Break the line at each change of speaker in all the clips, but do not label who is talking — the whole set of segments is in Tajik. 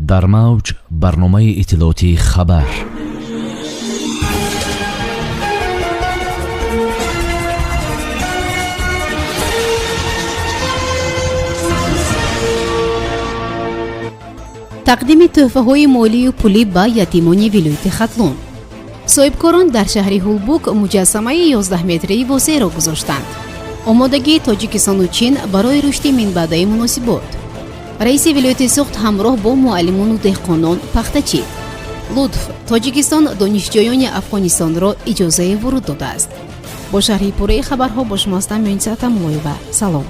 Дар мавҷ барномаи иттилоотии «Хабар».
Тақдими тӯҳфаҳои молию пулӣ ба ятимони вилояти Хатлон. Соҳибкорон дар шаҳри Ҳулбук муҷассамаи 11-метрии Восеъро гузоштанд. Омодагии Тоҷикистону Чин барои рушди минбаъдаи муносибот. Раиси вилояти Суғд ҳамроҳ бо муаллимону деҳқонон пахтачид. Лутф, Тоҷикистон донишҷӯёни Афғонистонро иҷозаи вуруд додааст. Бо шарҳи пурраи хабарҳо бо шумо ҳастам Мюнса Тамулоева. Салом.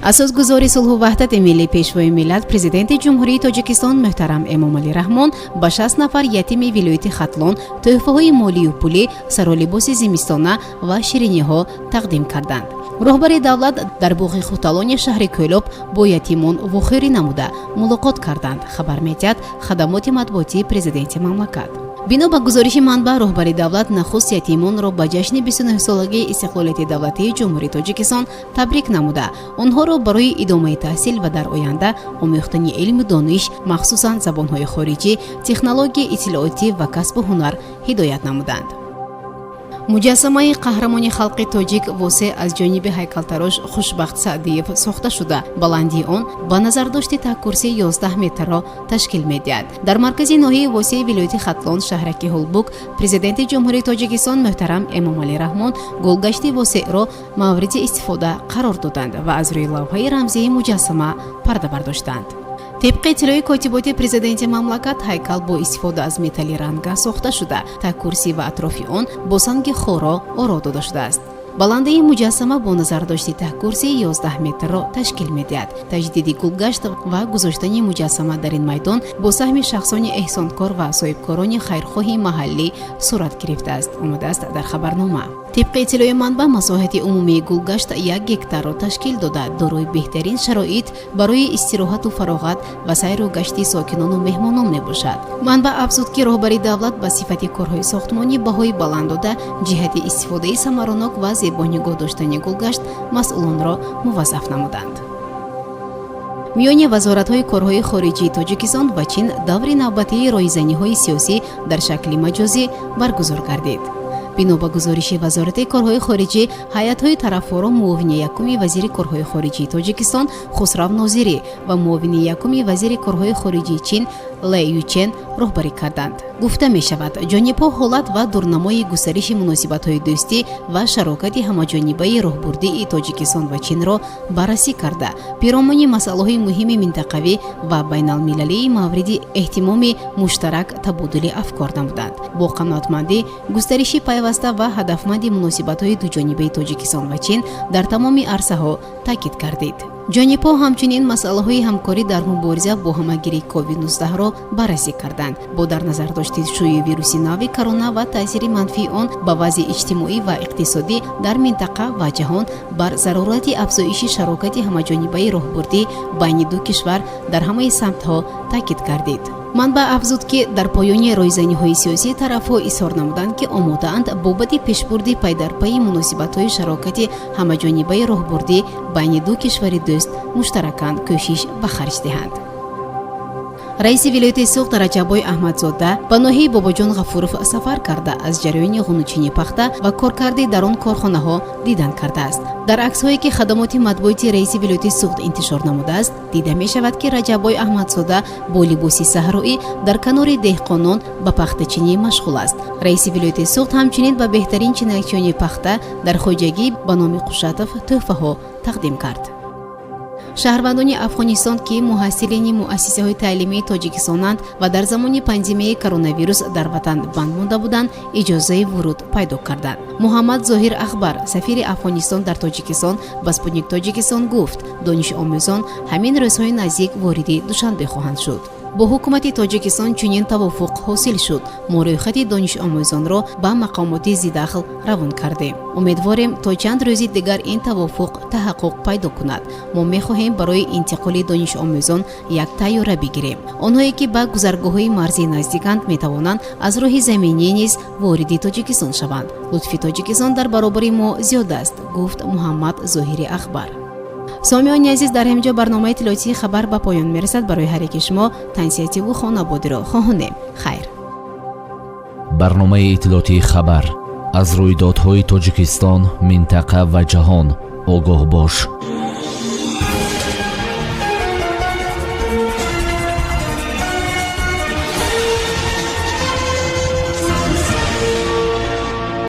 Асосгузори сулҳу ваҳдати миллӣ, Пешвои миллат, Президенти Ҷумҳурии Тоҷикистон муҳтарам Эмомалӣ Раҳмон ба 60 нафар ятими вилояти Хатлон тӯҳфаҳои молию пулӣ, саролибоси зимистона ва шириниҳо тақдим карданд. Роҳбари давлат дар боғи Хуталони шаҳри Кӯлоб бо ятимон вохӯрӣ намуда, мулоқот карданд, хабар медиҳад хадамоти матбуотии президенти мамлакат. Бино ба гузориши манбаъ, роҳбари давлат нахуст ятимонро ба ҷашни 29-солагии истиқлолияти давлатии Ҷумҳурии Тоҷикистон табрик намуда, онҳоро барои идомаи таҳсил ва дар оянда омӯхтани илму дониш, махсусан забонҳои хориҷӣ, технологияи иттилоотӣ ва касбу ҳунар ҳидоят намуданд. Муҷассамаи қаҳрамони халқи тоҷик Восеъ аз ҷониби ҳайкалтарош Хушбахт Саъдиев сохта шуда, баландии он ба назардошти таҳкурсии 11 метрро ташкил медиҳад. Дар маркази ноҳияи Восеи вилояти Хатлон, шаҳраки Ҳулбук, Президенти Ҷумҳурии Тоҷикистон муҳтарам Эмомалӣ Раҳмон гулгашти Восеъро мавриди истифода қарор доданд ва аз рӯи лавҳаи рамзии муҷассама парда бардоштанд. Тибқи иттилои котиботи президенти мамлакат, ҳайкал бо истифода аз металли ранга сохта шуда, таҳкурсӣ ва атрофи он бо санги хоро оро дода шудааст. Баландии муҷассама бо назардошти таҳкурсии 11 метрро ташкил медиҳад. Таҷдиди гулгашт ва гузоштани муҷассама дар ин майдон бо саҳми шахсони эҳсонкор ва соҳибкорони хайрхоҳи маҳаллӣ сурат гирифтааст, омадааст дар хабарнома. Тибқи иттилои манбаъ, масоҳати умумии гулгашт 1 гектарро ташкил дода, дорои беҳтарин шароит барои истироҳату фароғат ва сайру гашти сокинону меҳмонон мебошад. Манбаъ афзуд, ки роҳбари давлат ба сифати корҳои сохтмонӣ баҳои баланд дода, ҷиҳати истифодаи самаранок ва зебо нигоҳ доштани гулгашт масъулонро муваззаф намуданд. Миёни вазоратҳои корҳои хориҷии Тоҷикистон ва Чин даври навбатии ройзаниҳои сиёсӣ дар шакли маҷозӣ баргузор гардид. Бино ба гузориши Вазорати корҳои хориҷӣ, ҳайатҳои тарафҳоро муовини якуми вазири корҳои хориҷии Тоҷикистон Хусрав Нозирӣ ва муовини якуми вазири корҳои хориҷии Чин Ле Ючен роҳбарӣ карданд. Гуфта мешавад, ҷонибҳо ҳолат ва дурнамои густариши муносибатҳои дӯстӣ ва шарокати ҳамаҷонибаи роҳбурдии Тоҷикистон ва Чинро баррасӣ карда, пиромуни масъалаҳои муҳими минтақавӣ ва байналмилалии мавриди эҳтимоми муштарак табодули афкор намуданд. Бо қаноатмандӣ густариши пайваста ва ҳадафманди муносибатҳои дуҷонибаи Тоҷикистон ва Чин дар тамоми арсаҳо таъкид гардид. Ҷонибҳо ҳамчунин масъалаҳои ҳамкорӣ дар мубориза бо ҳамагирии COVID-19-ро баррасӣ карданд. Бо дар назардошти шӯи вируси нави корона ва таъсири манфии он ба вазъи иҷтимоӣ ва иқтисодӣ дар минтақа ва ҷаҳон, бар зарурати афзоиши шарокати ҳамаҷонибаи роҳбурдӣ байни ду кишвар дар ҳамаи самтҳо таъкид гардид. Манбаъ афзуд, ки дар поёни ройзаниҳои сиёсӣ тарафҳо изҳор намуданд, ки омодаанд бобати пешбурди пайдарпайи муносибатҳои шарокати ҳамаҷонибаи роҳбурдӣ байни ду кишвари дӯст муштаракан кӯшиш ба харҷ диҳанд. Раиси вилояти Суғд Раҷаббой Аҳмадзода ба ноҳияи Бобоҷон Ғафуров сафар карда, аз ҷараёни ғунучинии пахта ва коркарди дар он корхонаҳо дидан кардааст. Дар аксҳое, ки хадамоти матбуоти раиси вилояти Суғд интишор намудааст, дида мешавад, ки Раҷаббой Аҳмадзода бо либоси саҳроӣ дар канори деҳқонон ба пахтачинӣ машғул аст. Раиси вилояти Суғд ҳамчунин ба беҳтарин чинакчиёни пахта дар хоҷагӣ ба номи Қушатов тӯҳфаҳо тақдим кард. Шаҳрвандони Афғонистон, ки муҳассилини муассисаҳои таълимии Тоҷикистонанд ва дар замони пандемияи коронавирус дар ватан банд монда буданд, иҷозаи вуруд пайдо карданд. Муҳаммад Зоҳир Ахбар, сафири Афғонистон дар Тоҷикистон, ба Спутник Тоҷикистон гуфт, донишомӯзон ҳамин рӯзҳои наздик вориди Душанбе хоҳанд шуд. Бо ҳукумати Тоҷикистон чунин тавофуқ ҳосил шуд. Мо рӯйхати донишомӯзонро ба мақомоти зидахл равон кардем. Умедворем, то чанд рӯзи дигар ин тавофуқ таҳаққуқ пайдо кунад. Мо мехоҳем барои интиқоли донишомӯзон як тайёра бигирем. Онҳое, ки ба гузаргоҳҳои марзӣ наздиканд, метавонанд аз роҳи заминӣ низ вориди Тоҷикистон шаванд. Лутфи Тоҷикистон дар баробари мо зиёд аст, гуфт Муҳаммад Зоҳири Ахбар. Сомиёни азиз, дар ҳамин ҷо барномаи иттилоотии «Хабар» ба поён мерасад. Барои ҳар яки шумо тансиҳативу хонободиро хоҳонем. Хайр.
Барномаи иттилоотии «Хабар». Аз рӯйдодҳои Тоҷикистон, минтақа ва ҷаҳон огоҳ бош.